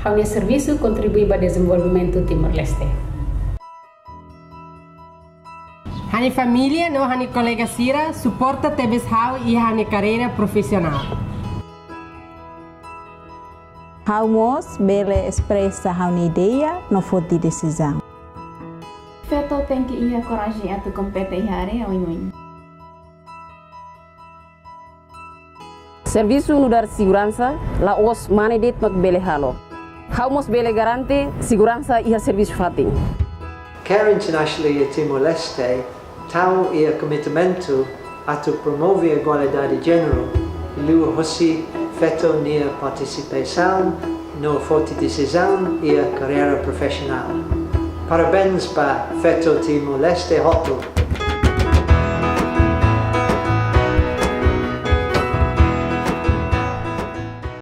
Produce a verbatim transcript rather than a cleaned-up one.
Ha'u-nia servisu kontribui ba dezenvolvimentu Timor-Leste. Ha'u-nia família no ha'u-nia kolega sira suporta tebes ha'u iha ha'u-nia karreira profisionál. Ha'u mós bele espresa ha'u-nia ideia no foti desizaun. Feto tenke iha korajen atu kompete iha área oin-oin. Servisu nu'udar seguransa la'ós mane de'it mak bele halo. Ha'u mós bele garante seguransa iha servisu fatin. Care International iha Timor-Leste tau iha komitmentu atu promove igualdade jéneru liuhosi feto nia partisipasaun no foti desizaun iha karreira profisionál. Parabéns ba feto Timor-Leste hotu.